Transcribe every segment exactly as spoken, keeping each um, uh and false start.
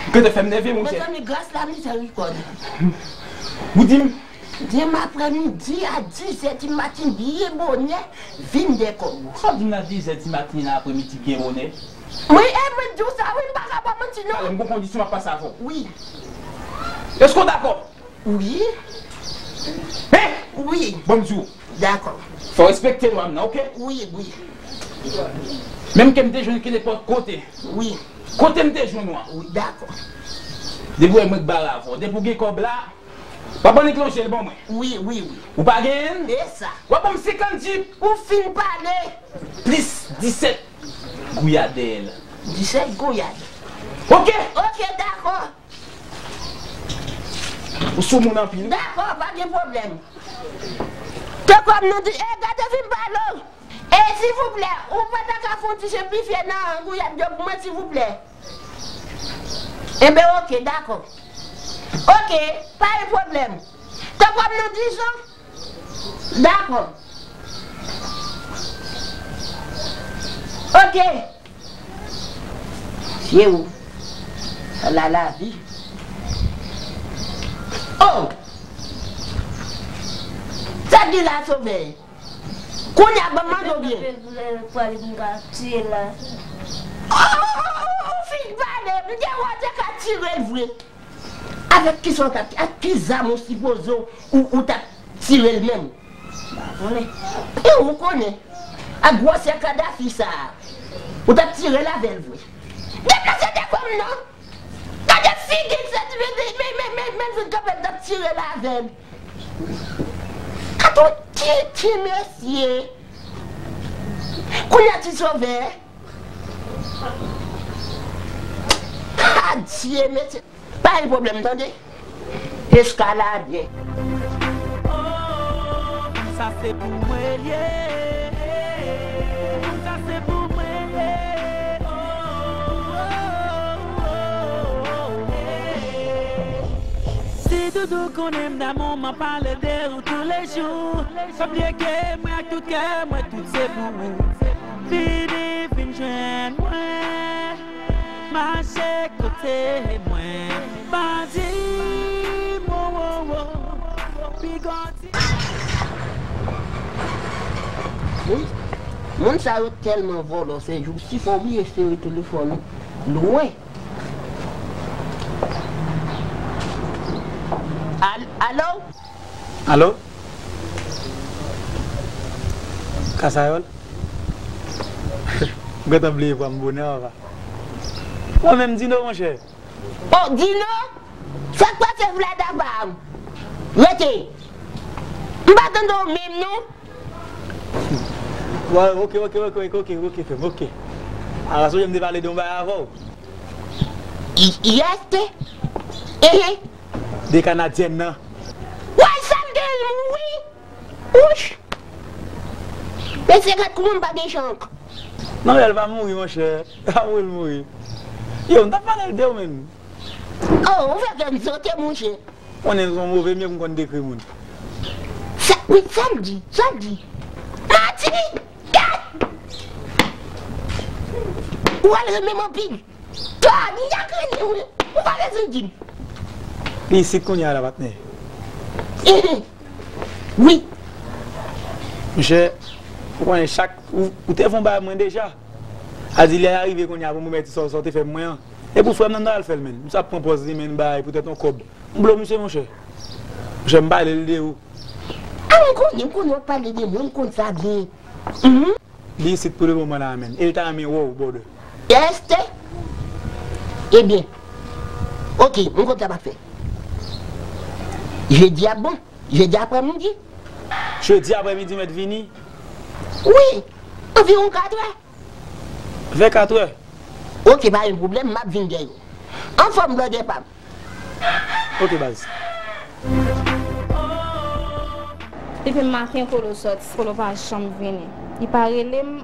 Ke te fè m nève, monchè. Mezanmi, gras la mizèrikòd. Ou di m? Demen aprèmidi a dizè di maten, byen bonè, vin dèyè kòb ou. Sa w di m nan dizè di maten nan aprèmidi byen bonè? Wi, e mwen di w sa, wi, m pa ka ba w manti, non. Talè, m gon kondisyon m ap pase avè w. Wi. Èske w dakò? Wi. Hein? Wi. Bon, m di w. Dakò. Fò w respekte lwa m nan, oke? Wi, wi. Menm ke m te jwenn ke nenpòt kote. Wi. Kote m te jwenn ou an? Wi, dakò. Depi w wè mwen k bare avè w. Depi w gen kòb la, w ap annik lonje l ban mwen. Wi, wi, wi. Ou pa genyen l? E sa. W ap ban m senkant djip. Ou fin pale. Plis disèt gouyad dèyè l. Disèt gouyad. Oke? Oke, dakò. Ou sou moun anpil. Dakò, pa gen pwoblèm. Te kòm nou di, e, gade vin pale w. E, silvouplè, ou pa ta ka fè yon ti senplifye nan gouyad yo pou mwen, silvouplè? Enben, oke, dakò. Oke, pa gen pwoblèm. Te kòm nou di, Jan? Dakò. Oke. Mesye o. Ala lavi. Oh! Sa k gen la, Sovè? Kounye a, ban m mande w byen. Pral pou m ka tiye la. Oh, oh, oh, oh, oh, fin pale. M te wè w te ka tire l vre. Avèk kisa w t ap, ak ki zam ou sipoze w, ou, ou t ap tire l menm? M pa konnen. E ou konnen. Ak gwosè Kadafi sa a, ou t ap tire l avè l vre. Deplase de kò m non. Gade figi l, se ti men, men, men, men, men, men, men, men, t ap tire l avè l. Gade yon titi mesye. Kounye a ti Sovè. Adye, mesye. Pa gen pwoblèm, tande. Eskaladè. Sa se pou mwen l ye. Sa se pou mwen l ye. Si doudou konnen m damou, m ap pale de ou toulejou. Pa bliye ke mwen ak tout kè mwen, tout se pou ou. Vini, vin jwenn mwen. Mache kote mwen, pa di m wo, wo, wo. Piga ti. Wi. Moun sa yo tèlman vòlò se jou si, fò w bliye sere telefòn ou lwen. Al-, alo? Alo? Kasayòl? M gentan bliye vwa m bonè, papa. Mwen menm, Dino, monchè. Oh, Dino? Sa k pase, Vlada pa? Rete. M pa tande w menm, non. Bon, oke, oke, oke, oke, oke, frè m, oke. Ala, sonje m te pale de yon bagay avè w. Y-, yes, te? Ehe. De Kanadyèn nan. Woy, sa m te mouri. Wouch! Mesye, gad kouman m pa gen chan ankò. Non, men l pa mouri, monchè. Pa mouri, l mouri. Yo, m t ap pale de w menm. Oh, ou fè kè m sote, monchè. Konnen m se yon move, men m konn dekri moun. Sa, wi, sa m di, sa m di. Matinik, gad! Ou al renmen m anpil. Tònyak rele wi, ou pa bezwen di m. Li isit kounye a la, patnè. Wi. Monchè, ou konnen chak, ou, ou te fè yon bagay mwen deja. A di lè a rive kounye a pou m remèt sa w, sa w te fè mwen an. E pou frè m nan, nan al fè l, menn. Misye ap pran pòz li, menn, bay poutèt yon kòb. M blo misye, monchè. Monchè, m pale l de ou. A, m konnen, m konnen w ap pale de mwen, m konn sa byen. Mhm. Li isit pou le moman la, menn. E l ta renmen wè w, brother. Este? Ebyen. Oke, m konn sa m ap fè. Jedi ap bon. Jedi aprèmidi. Jedi aprèmidi, mèt vini? Wi. Anviwon katrè. Vè katrè. Oke, pa gen pwoblèm, m ap vin dèyè w. Anfòm, brother pa m. Oke, baz. Depi maten Kolo sòti, Kolo pa janm vini. Li pa rele m,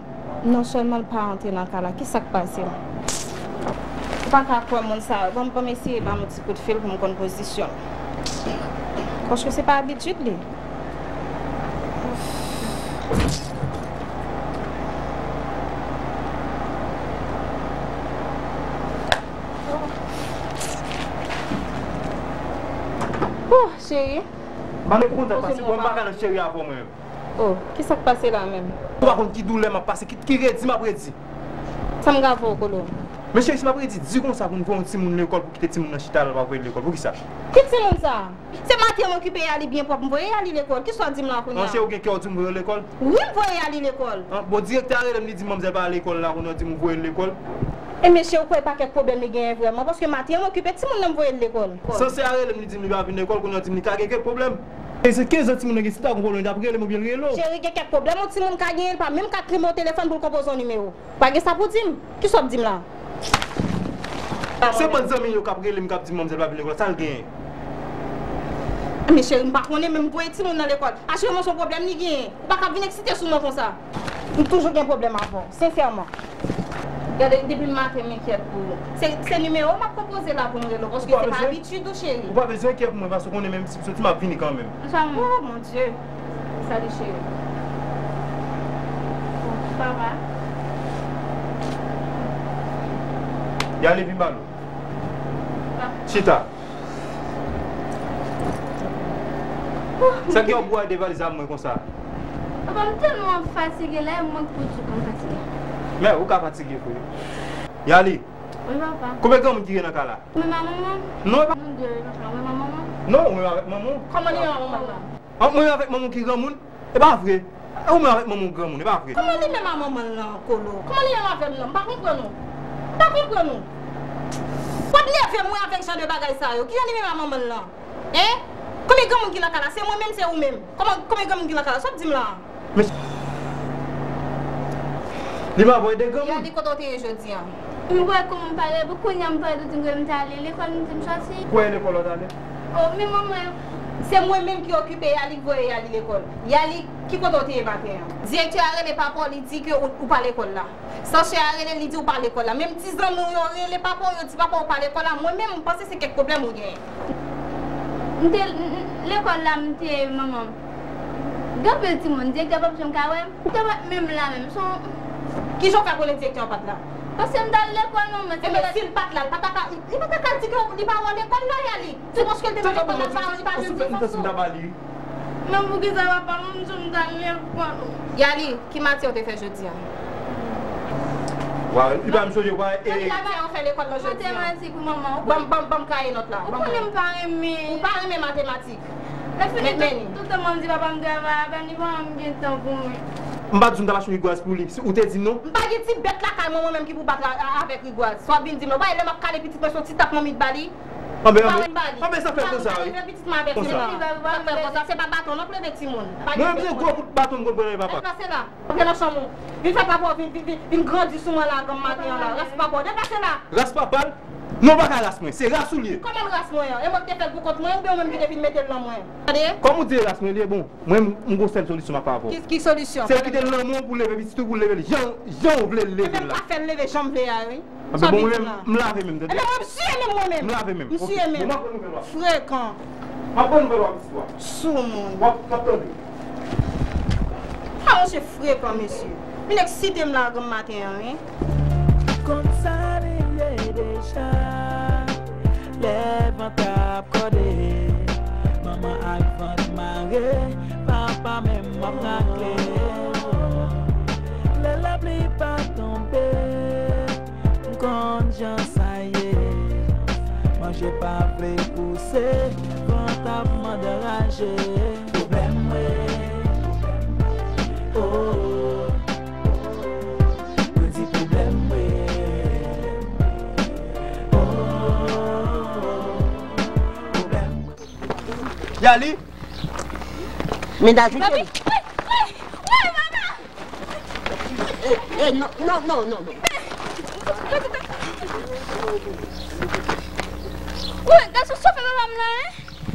non sèlman l pa antre nan kay la. Kisa k pase? Ou pa ka kwè moun sa yo. Ban m, ban m eseye ba m yon ti kout fil pou m konn pozisyon l. Paske se pa abitid li. Oh, cheri. M pa konn sa k pase, bon, m pa ka nan cheri avè w mwen menm. Oh, ki sa k pase la menm? Ou pa konn ki doulè m ap pase, ki, ki redi m ap redi. Sa m ka fè w, Kolo? Men cheri, si m ap redi, di konsa pou n voye yon timoun lekòl, pou kite timoun nan chita la, l pa voye l lekòl. Poukisa? Ki timoun sa? Se maten m okipe Yali byen pwòp, m voye Yali lekòl. Kisa w di m la kounye a? Monchè, ou gen kè w di m voye l lekòl? Wi, m voye Yali lekòl. An, bon, direktè a rele m, li di m manmzèl pa al lekòl la, kounye a w di m ou voye l lekòl. E mesye, ou kwè pa kèk pwoblèm li genyen vrèman? Paske maten m okipe timoun nan, m voye l lekòl. Sansè a rele m, li di m li pa vin lekòl, kounye a w di m li ka gen kèk pwoblèm. E se kenz an timoun nan gen, si l ta gen pwoblèm, li t ap rele m oubyen l rele w? Cheri, gen kèk pwoblèm yon timoun ka genyen, l pa menm ka trimbe w telefòn pou l konpoze yon nimewo. Pa gen sa pou di m. Kisa w ap di m la? Se bann zanmi yo k ap rele m, k ap di m manmzèl pa vin lekòl, sa l genyen? Men cheri, m pa konnen, men m voye timoun nan lekòl. Asireman se yon pwoblèm li genyen. Ou pa ka vin eksite sou mwen konsa. M toujou gen pwoblèm avè w, sensèman. Gade, depi maten m enkyèt pou ou. Se, se nimewo m ap konpoze la pou m rele w, paske se pa abitid ou, cheri. Ou pa bezwen enkyèt pou mwen, paske w konnen menm si m soti, m ap vini kanmenm. Oh, mon Dieu. Salut, chérie. Papa. Yali, vin ba nou. Chita. Sa ki w ap gade valiz a mwen konsa? Papa, m tèlman fatige la, e mwen k pou di w m fatige. Men, ou ka fatige vre. Yali. Wi, papa. Konbyen granmoun ki gen nan kay la? Ou menm ak manman m? Non, e pa. Nou de, papa, ou menm ak manman m? Non, ou menm avèk manman w. Kòman li menm ak manman l lan? An, mwen avèk manman w ki granmoun? E pa vre. Ou menm avèk manman w granmoun, e pa vre. Kòman li menm ak manman l lan, Kolo? Kòman li menm avè m nan? M pa konprann ou. M pa konprann ou. W ap nève mwen avèk jan de bagay sa yo. Kijan li menm ak manman l lan? Hein? Konbyen granmoun ki nan kay la? Se mwen menm, se ou menm? Kòman, konbyen granmoun ki nan kay la? Sa w ap di m la? Men, li pa voye de granmoun. Yali, kote w te ye jodi a? M kwè kòman m pale, pou kounye a m pale, ou di m ke m t ale lekòl, m di m soti. Kwè lekòl w t ale? Oh, men manman. Se mwen menm ki okipe Yali, k voye Yali lekòl. Yali, ki kote w te ye maten an? Direktè a rele papa w, li di ke ou, ou pa lekòl la. Sansè a rele, li di ou pa lekòl la. Menm ti zanmi w yo rele papa w, yo di papa w pa lekòl la. Mwen menm, m panse se kèk pwoblèm ou genyen. M te l-, l-, lekòl la, m te ye, manman. Gen anpil timoun, direktè p ap janm ka wè m. M te pa t menm la menm. Se yon... Kijan w fè konnen direktè an pa t la? Paske m t al lekòl, manman. Ebyen, si l pa t la, li pa ta ka, li pa ta ka di ke li pa wè w lekòl la, Yali. Se paske l te nan lekòl la, li pa, li pa janm di sansè w. Men poukisa papa m di w m t al lekòl? Yali, ki matyè w te fè jodi a? Wa, li pa menm sonje, wa, e... Ki matyè w fè lekòl la jodi a? Matematik, wi, manman. Ban m, ban m, ban m kaye nòt la. Ou konnen m pa renmen. Ou pa renmen matematik. Lè fini, tout, tout tan m di papa m travay avè m, li pa janm gen tan pou mwen. M pa t di w m t ap achte yon rigwaz pou li, si ou te di m non. M pa gen ti bèt lakay mwen, mwen menm ki pou bat la, a, avèk rigwaz. Sa w ap vin di m la, ou pa wè lè m ap kale pitit mwen, se yon ti tap manmi t ba li. Anben, anben, anben, sa fè konsa, wi. Konsa. Sa fè konsa, se pa baton non pou leve timoun. Mwen menm se gwo kout baton m konn pran nan men papa. Deplase la. Antre nan chanm ou. Vin fè papa w vin, vin, vin, vin grandi sou mwen la, granm maten an la. Ras papa w, deplase la. Ras papa l? Non, pa ka ras mwen, se ras ou l ye. Kòman l ras mwen an? E mwen ki te fè l pou kont mwen, oubyen ou menm ki te vin mete l nan mwen? Tande? Kòm ou di e ras mwen l ye, bon, mwen, m, m gon sèl solisyon m ap ba w. Ki, ki solisyon? Se kite l nan men w pou leve pitit ou, pou leve l jan, jan w vle l leve l la. Ebyen, m ka fè l leve jan m vle a, wi. Anben, bon, mwen menm, m lave men m, tande? Ebyen, mwen, m siye men mwen menm. M lave men m. M siye men m. Bon, m ap pran nouvèl w ap. Frekan. M ap pran nouvèl w ap, istwa. Soumoun. W ap, w ap tande. A, monchè frekan, mesye. Vin eksite m la granm maten an, wi. Konn sa li ye deja. Lè vant ap kòde, manman ak vant mare, papa menm ap rakle. Lè lapli pa tonbe, m konn jan sa ye. Manje pa vle pouse, vant ap mande raje. Pwoblèm mwen, oh, mwen di pwoblèm mwen, oh, pwoblèm mwen. Yali. Mennaj ou, cheri. Wi, wi, wi, papa. Eh, eh, non, non, non, non, non. Wi, gason chofè papa m nan, en?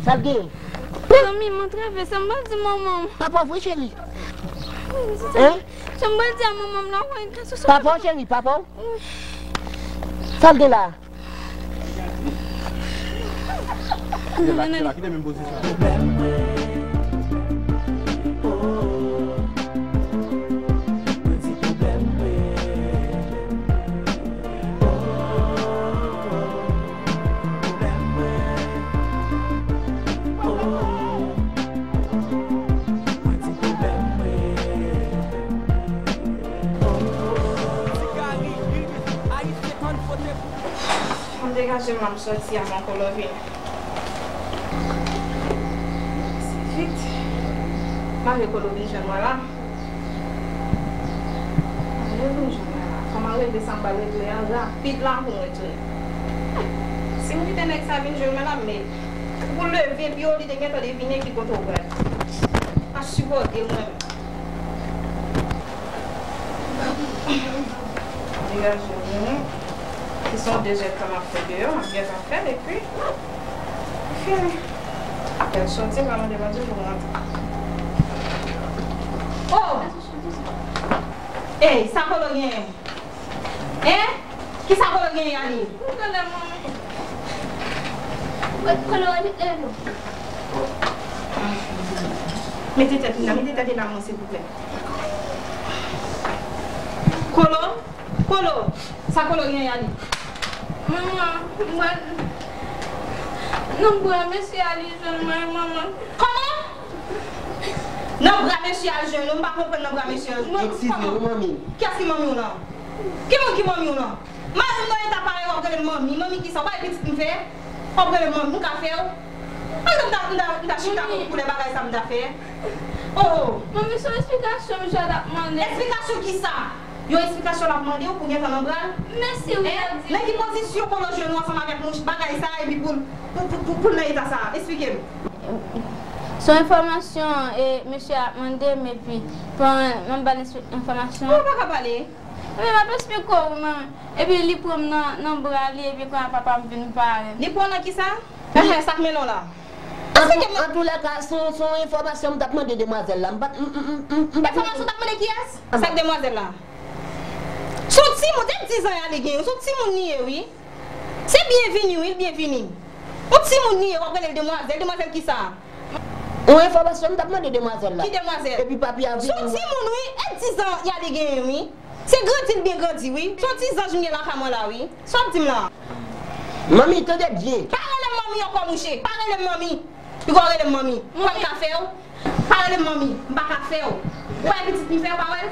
Sa l gen? Mezanmi, mwen travèse, m pral di manman m. Papa w vre, cheri? Wi, se sa. Hein? Se m pral di a manman m la, wi, gason chofè. Papa w, cheri, papa w? Wi. Sa l gen la? Kite la, kite la, kite menm pozisyon. Fò m degaje m la, m sòti avan Kolo vini. Se vit. M ale Kolo vin jwenn mwen la. M ale vin jwenn mwen la. Fò m al regle sa m pral regle an rapid la pou m retounen. Si m kite nèg sa vin jwenn mwen la, men pou leve pi wo, li te gentan devine ki kote w pral. Pa sipòte mwen. Degaje nou. Se yon dezèdtan m ap fè deyò, m ap gentan fè l, epi fini. Apèl soti, m pa mande Bondye pou m rantre. Oh! Ey, sa Kolo genyen? Hein? Kisa Kolo genyen, Yali? Kolo, Kolo, eh, non. Mete tèt li nan, mete tèt li nan mwen, silvouplè. Kolo, Kolo, sa Kolo genyen, Yali? Manman, mwen, nan bra mesye Yali jwenn mwen, manman. Kòman? Nan bra mesye al jwenn ou, m pa konprann nan bra mesye al jwenn ou. Eskize wi, manmi. Kiyès ki manmi w lan? Ki moun ki manmi w lan? Mari m nan eta parèy w ap rele m manmi. Manmi kisa? W pa wè pitit m fè? W ap rele m manmi, m ka fè w? An m ta, m ta, m ta chita pou, pou lè bagay sa m ta fè? Oh! Manmi, se yon eksplikasyon misye t ap mande. Eksplikasyon kisa? Yon eksplikasyon l ap mande w pou gentan nan bra l? Mèsi wi. Hein? Nan ki pozisyon Kolo jwenn ou ansanm avèk mouch bagay sa epi pou, pou, pou, pou, pou l nan eta sa? Eksplike m. Se yon enfòmasyon e mesye a ap mande m epi pran, m ap ba l enfòmasyon. Ou pa ka pale. Men m ap eksplike w, manman. Epi li pran m nan, nan bra li, epi kounye a papa m vin pare m. Li pran w nan kisa? Ehe, sa k mennen w la? An tou, an tou lè ka, se yon, se yon enfòmasyon m t ap mande demwazèl la. M pa t, m, m, m, m, m pa t. Enfòmasyon w t ap mande kiyès? Sa k demwazèl la? Se yon timoun, se dizan Yali genyen, se yon timoun li ye, wi. Se byenvini, wi, l byenvini. Yon timoun li ye, w ap rele l demwazèl, demwazèl kisa? Yon enfòmasyon m t ap mande demwazèl la. Ki demwazèl? Epi papi a vini. Se yon timoun, wi, e dizan Yali genyen, wi. Se grandi l byen grandi, wi. Se yon ti zanj m gen lakay mwen la, wi. Sa w ap di m la? Manmi, tande byen. Pa rele m manmi ankò, mouche. Pa rele m manmi. Piga w rele m manmi. Mwen m ka fè w? Pa rele m manmi. M pa ka fè w. Ou pa wè pitit m fè, ou pa wè l?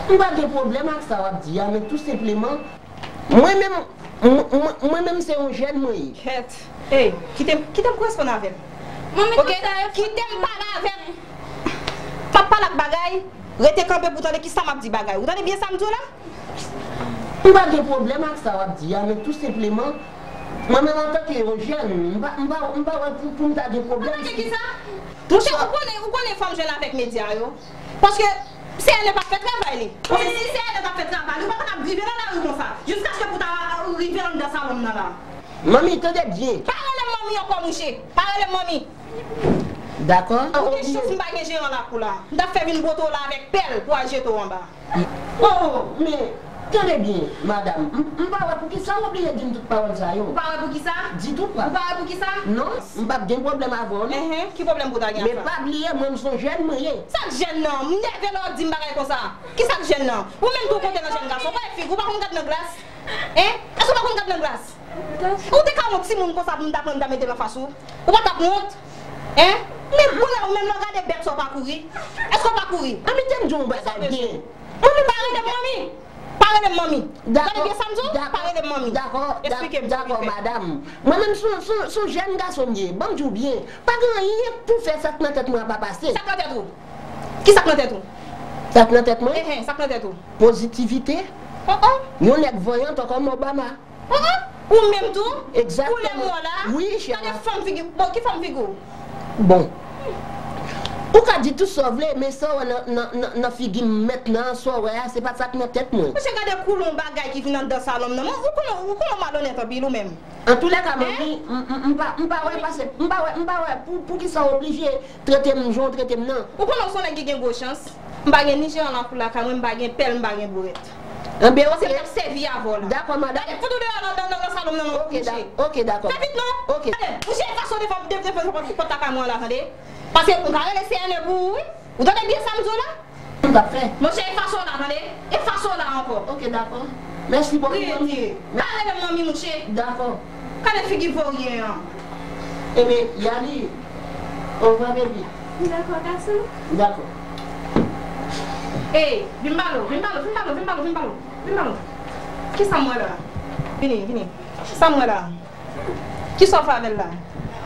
M pa gen pwoblèm ak sa w ap di a, men tou senpleman, mwen menm, mwen, mwen, mwen menm se yon jèn mwen ye. Kèt. Ey, kite m, kite m koresponn avè l. Manmi, oke? Kite m pale avè l. M ap pale ak bagay. Rete kanpe pou w tande kisa m ap di bagay. Ou tande byen sa m di w la? M pa gen pwoblèm ak sa w ap di a, men tou senpleman, mwen menm antanke yon jèn, m pa, m pa, m pa wè pou, pou m ta gen pwoblèm. Antanke kisa? Monchè, ou konnen, ou konnen fò m jwenn avèk medya yo. Paske C N E p ap fè travay li. Paske si C N E t ap fè travay li, ou pa t ap rive nan lari konsa. Jiskaske pou ta rive anndan salon m nan la. Manmi, tande byen. Pa rele m manmi ankò, mouche. Pa rele m manmi. Dakò. Ou gen chans m pa gen jeran lakou la. M t ap fè vin bwote w la avèk pèl pou al jete w anba. Oh, men, tande byen, madanm. M, m pa wè poukisa w oblije di m tout pawòl sa yo. Ou pa wè poukisa? Ditou pa. Ou pa wè poukisa? Non, m p ap gen pwoblèm avè w, non. Enhen, ki pwoblèm pou w ta gen avè m? Men pa bliye, mwen, m se yon jèn mwen ye. Sa k jèn nan? M nève lè w ap di m bagay konsa. Kisa k jèn nan? Ou menm tou w konte nan jèn gason. Ou pa wè figi w, ou pa konn gad nan glas? Hein? Èske w pa konn gad nan glas? Ou te ka yon timoun konsa pou m ta pran m ta mete l anfas ou? Ou pa t ap wont? Hein? Men kounye a ou menm lè w gade bèt sa w pa kouri? Èske w pa kouri? Ann kite m di w yon bagay byen. Mwen menm pa rele m manmi. Pa rele m manmi. Tande byen sa m di w? Pa rele m manmi. Dakò, eksplike m, dakò, madanm. Mwen menm se yon, se yon, se yon jèn gason m ye. Ban m di w byen. Pa gen anyen pou fè sa k nan tèt mwen an pa pase. Sa k nan tèt ou? Ki sa k nan tèt ou? Sa k nan tèt mwen? Enhen, sa k nan tèt ou? Pozitivite. Oh, oh. Yon nèg vanyant ankò Obama. Oh, oh. Ou menm tou? Egzakteman. Koulè mò la. Wi, chè. Gade fòm figi. Bon, ki fòm figi w? Bon. Ou ka di tout sa w vle, men sa w wè nan, nan, nan, nan figi m mentnan an, sa w wè a, se pa sa k nan tèt mwen. Monchè, gade koulè yon bagay ki vin anndan salon m nan. Ou konnen, ou konnen w malonèt anpil ou menm. Antoulèka, manmi, m, m, m pa, m pa wè pase, m pa wè, m pa wè pou, poukisa w oblije trete m jan w trete m nan. Ou konnen w se yon nèg ki gen gwo chans. M pa gen ni jeran lakou lakay mwen, m pa gen pèl, m pa gen bourèt. Enben, oke. Se m t ap sèvi avè w la. Dakò, madanm. Gade, fout ou deyò nan, nan, nan, nan salon m nan, non, mouche. Oke, dakò. Fè vit, non. Oke. Gade, mouche, efase w devan, devan, devan pòt lakay mwen an la, tande. Paske m ka rele C N E pou ou, wi. Ou tande byen sa m di w la? M t ap fè. Monchè, efase w la, tande. Efase w la ankò. Oke, dakò. Mèsi bokou, manmi. Rete. Pa rele m manmi, mouche. Dakò. Gade figi voryen an. Ebyen, Yali, au revoir, baby. Dakò, gason. Dakò. Ey, vin ba l, vin ba l, vin ba l, vin ba l, vin ba l, vin ba l. Kisa m wè la? Vini, vini. Sa m wè la? Kisa w fè avè l la?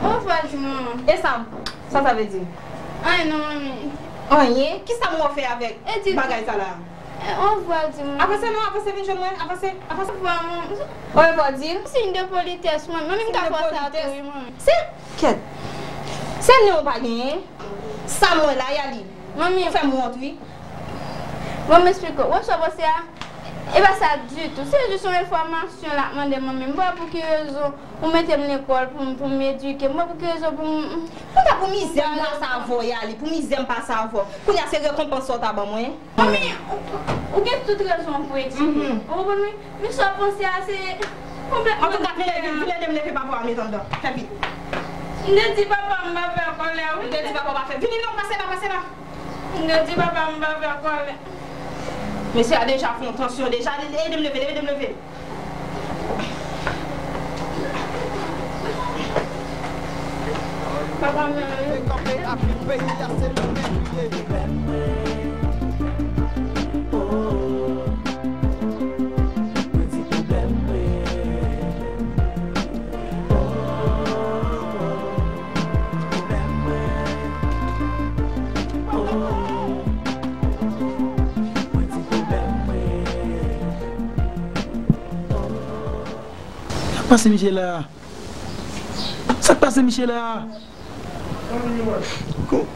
Mwen fè l di manman. E sa, sa sa vle di? Anyen non, manmi. Anyen? Kisa m wè w fè avèk bagay sa la? E, on vwa di mwen. Avanse non, avanse vin jwenn mwen, avanse, avanse. Vwa mwen. Orevwa di l. Se yon de politès mwen. Mwen menm ka fè sa tou wi mwen. Se kèt. Se non ou pa genyen. Sa mwen la, Yali. Manmi. Ou fè m wont wi. Bon, m esplike w. Wè sa w panse a? E pa sa ditou. Se jis yon enfòmasyon l ap mande mwen menm. M pa wè pou ki rezon ou mete m lekòl pou m, pou m edike. M pa wè pou ki rezon pou m. Konsa pou mizè m pase avè w, Yali. Pou mizè m pase avè w. Kounye a se rekonpans sa w ta ban mwen. Manmi, ou, ou gen tout rezon pou eksplike. Ou konprann wi? Men sa w panse a se konplètman diferan. Antouka, vin ede m leve papa w a met anndan. Fè vit. M te di papa m pa fè kòlè wi. M te di papa w pa fè. Vini non, pase la, pase la. M te di papa m pa fè kòlè. Mesye a deja fè yon tansyon deja. Ede m leve, ede m leve. Papa m. Sa k pase misye la? Sa k pase misye la? Ko-,